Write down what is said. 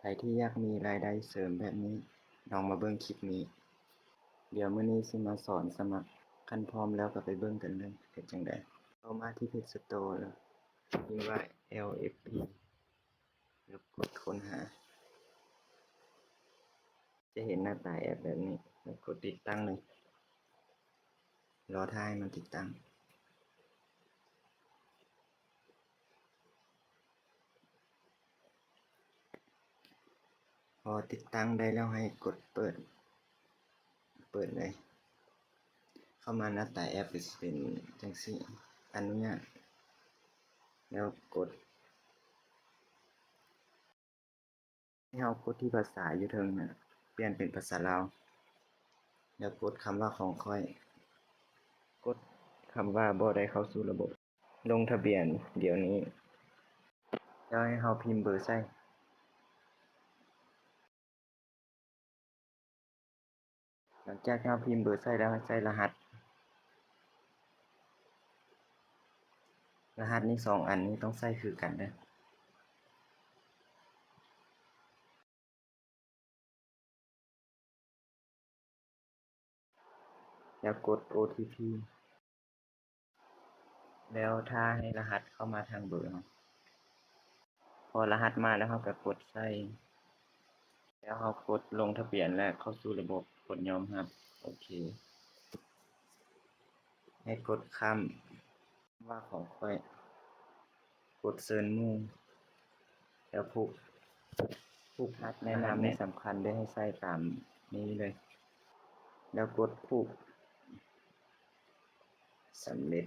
ໃຜທີ່ຢາກມີລາຍໄດ້ເສີມແບບນີ້ ລອງມາເບິ່ງຄລິບນີ້. ດຽວມື້ນີ້ຊິມາສອນສະໝັກ. ຄັນພ້ອມແລ້ວກໍໄປເບິ່ງກັນເລີຍ ເຮັດຈັ່ງໃດ. ເຂົ້າມາທີ່ Play Store ແລ້ວພິມວ່າ ແອລ ເອັຟ ພີ ແລ້ວກົດຄົ້ນຫາ. ຈະເຫັນໜ້າຕາແອັບແບບນີ້ ແລ້ວກົດຕິດຕັ້ງເລີຍ. ລໍຖ້າໃຫ້ມັນຕິດຕັ້ງ. ພໍຕິດຕັ້ງໄດ້ແລ້ວໃຫ້ກົດເປີດ, ເປີດເລີຍ. ເຂົ້າມາໜ້າຕາແອັບກໍຊິເປັນຈັ່ງຊີ້, ອະນຸຍາດ ແລ້ວກົດ. ໃຫ້ເຮົາກົດທີ່ພາສາຢູ່ເທິງນະ ປ່ຽນເປັນພາສາລາວ ແລ້ວກົດຄຳວ່າຂອງຂ້ອຍ, ກົດຄຳວ່າບໍ່ໄດ້ເຂົ້າສູ່ລະບົບ, ລົງທະບຽນດຽວນີ້ ແລ້ວໃຫ້ເຮົາພິມເບີໃສ່. ຫຼັງຈາກທີ່ເຮົາພິມເບີໃສ່ແລ້ວ ໃຫ້ໃສ່ລະຫັດ. ລະຫັດນີ້ສອງອັນນີ້ຕ້ອງໃສ່ຄືກັນເດີ້. ແລ້ວກົດໂອທີພີ. ແລ້ວຖ້າໃຫ້ລະຫັດເຂົ້າມາທາງເບີເຮົາ. ພໍລະຫັດມາແລ້ວເຮົາກໍກົດໃສ່, ແລ້ວເຮົາກົດລົງທະບຽນ ແລະ ເຂົ້າສູ່ລະບົບ, ກົດຍອມຮັບ, ໂອເຄ. ໃຫ້ກົດຂ້າມວ່າຂອງຂ້ອຍ, ກົດເຊີນໝູ່. ແລ້ວຜູກ, ຜູກພັດແນະນຳນີ້ສຳຄັນເດີ້, ໃຫ້ໃສ່ຕາມນີ້ເລີຍ. ແລ້ວກົດຜູກ. ສຳເລັດ.